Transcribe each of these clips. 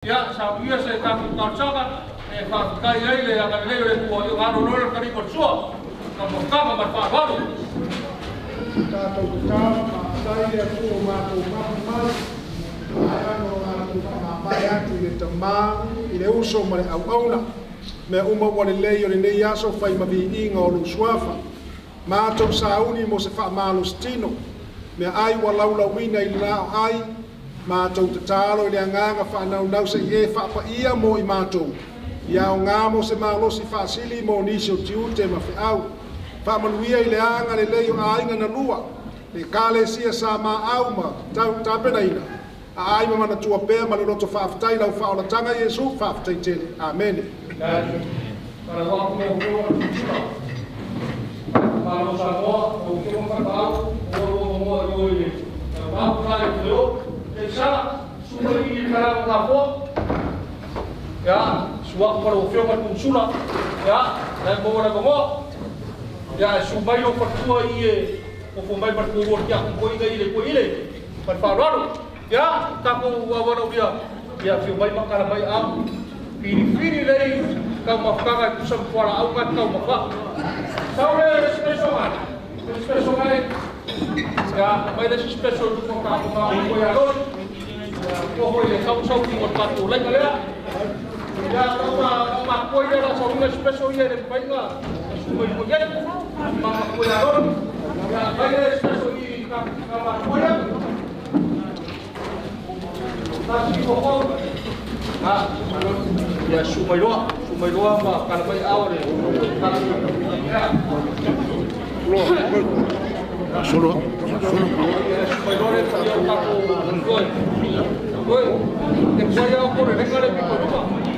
Ia, sa uia se tatou talosaga e faafetai ai le agalelei o le Atua i ona alolola le taliga o le sua ka mafutaga ma le faaaloalo. Tatou tatalo faafetai le Atua ua matou mapu mai ae ano matou faamamae atu i le tamā i le uso ma le auauna mea uma ua lelei o lenei aso fai ma viiga o lou suafa matou sauni mo se faamalositino mea ai ua laulauina i le lao ai matou tatalo i le agaga faanaunau se'i e faapaia mo i matou ia aogā mo se malosi faasili mo nisi o tiute ma feau faamanuia i le aga lelei o aiga na lua le ekalesia sa maau ma tapenaina aai ma manatua pea ma le loto faafetai lau faaolataga Iesu faafetai tele. Amene. Malo Samoa, o ke mo ka o lo mo o i ma ka i te o te sa su mai i ka la ka fo ya suak pa lo fio ma kunsula ya na mo na mo ya su mai lo patua i e o fo mai pa ku ro kia ko i le ko i le pa fa ro ya ta ko wa wa no ya ya fio mai ma kala mai am firi firi lei ka ma ka ku sa fo la au ka ka ma fa sa le special man special man ya mai le special du ko ka ma ko ya ro ko ho le sau sau ki o ta tu lai ka le ya ma ma ko ya la sau le special ye le pai nga su mai ko ye ma ko ya ro ya mai le special i ka ka ma ko ya ta si ko ko ha ya su mai lo ma ka mai au le ya solo solo su mai lo le ta ko ko te voy a ocurrir, venga le pico, no.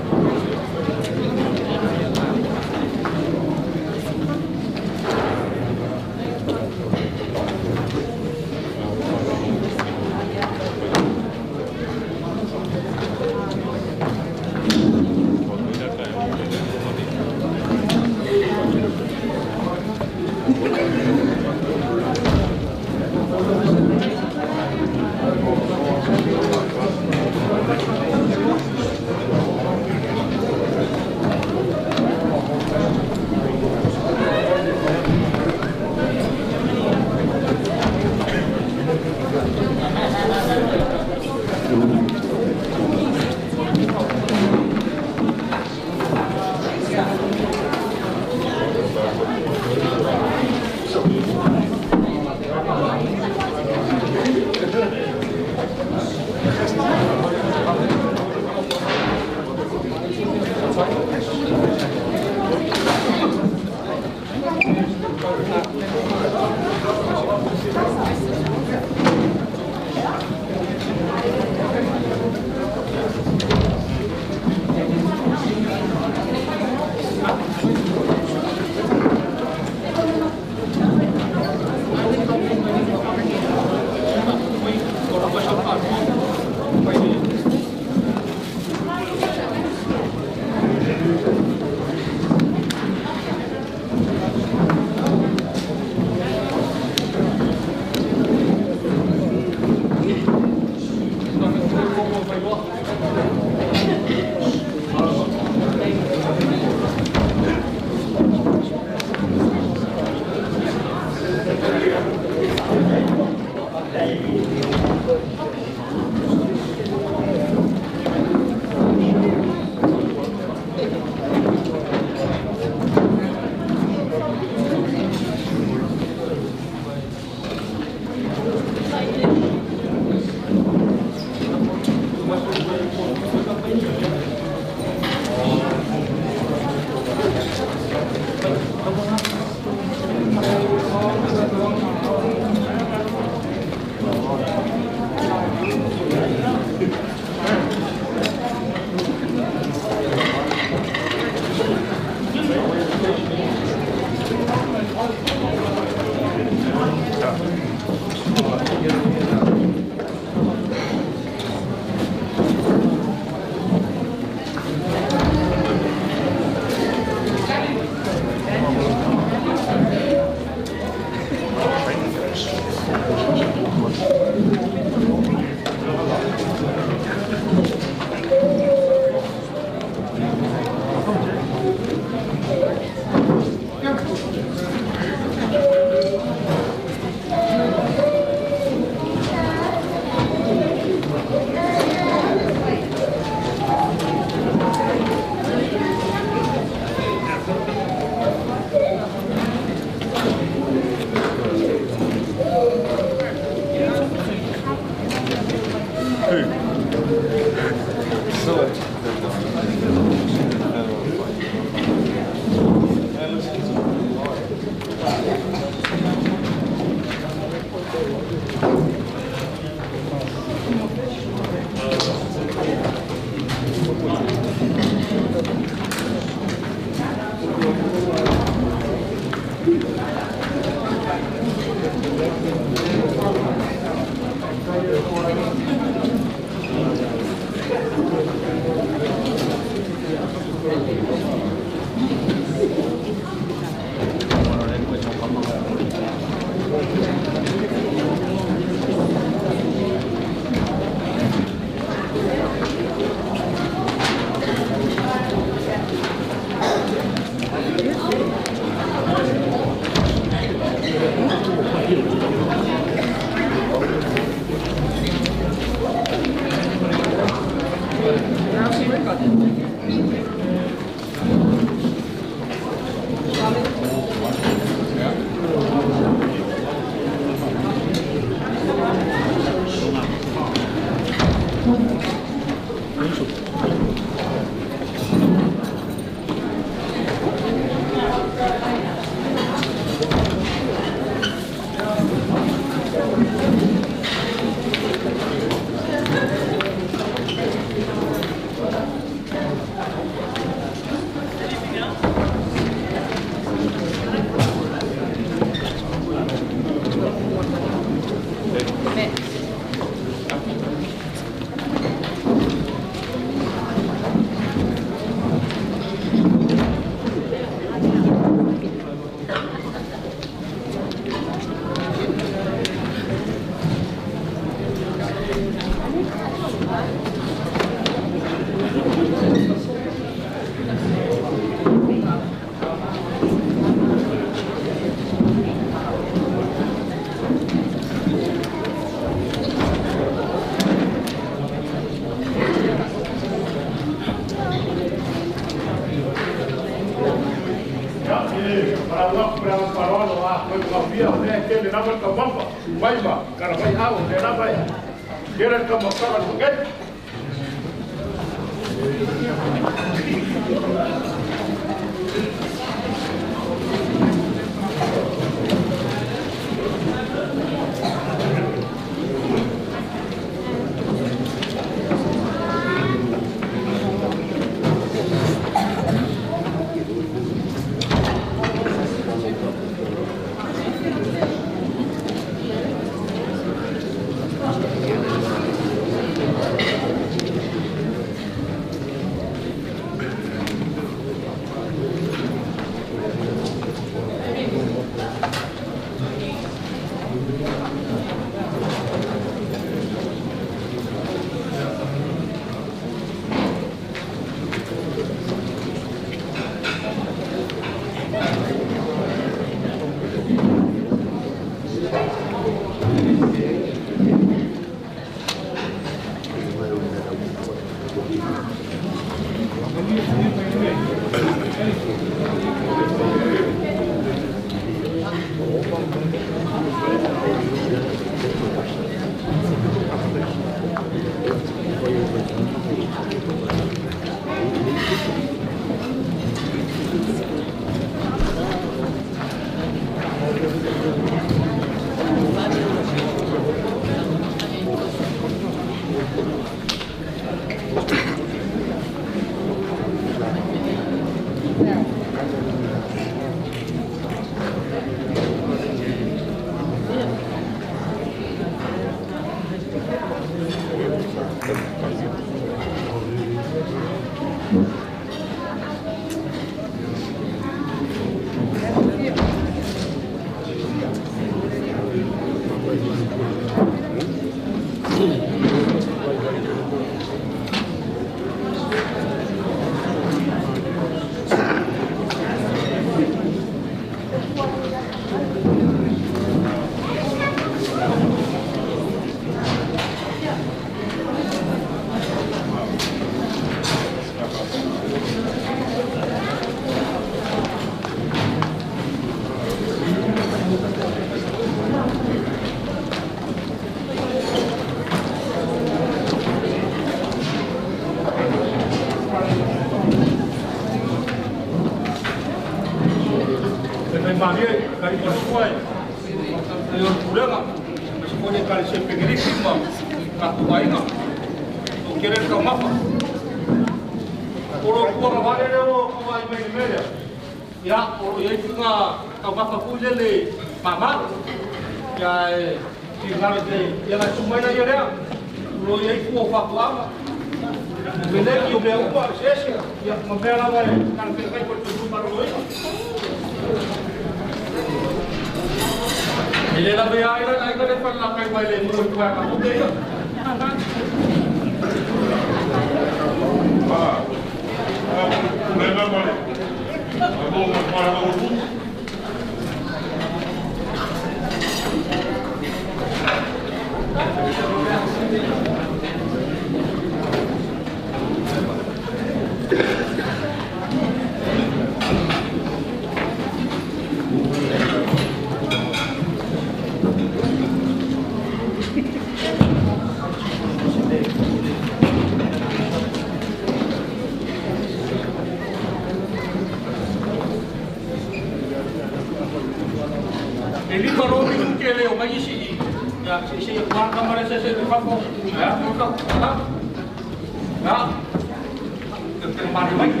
Te mari mai.